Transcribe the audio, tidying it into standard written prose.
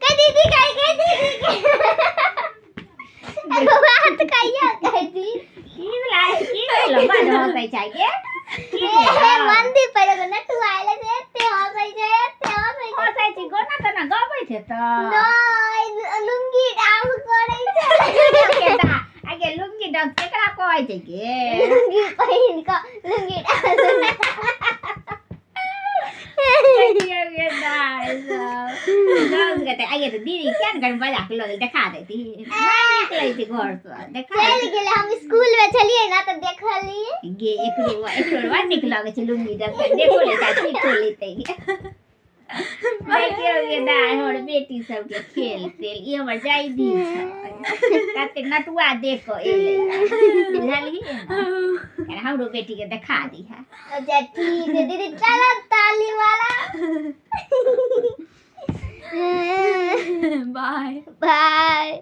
के दीदी कहि के दीदी के एगो बात कहियो कहि की भेलै की भेलै बड हँसै छै गे की हे भेलै मंदिर पर एगो नटुआ आयल छै एते हँसै छै एते हँसै छै हँसै छै गोना तना गबै छै तऽ नहि लुंगी डांस करै छै आगे लुंगी डांस केकरा कहै छै गे लुंगी पहिन कऽ लुंगी डांस आगे तऽ दीदी किया ने कनि बजा के लऽ गेल देखा देती नहि निकलै छै घरसँ देखा चलि गेलै हम स्कूल मे छलियै ने तऽ देखलियै गे एकरो एकरो बड़ नीक लगै छै लुंगी डांस देखो लेतै सीखो लेतै देखियौ गे दाइ हमर बेटी सबके खेल तेल ई हमर जायदी छै कते नटुआ देख कऽ एलै बुझलियै ने हमरो बेटीके देखा दिहे। अच्छा ठीक है दीदी चलो ताली वाला। बाय बाय।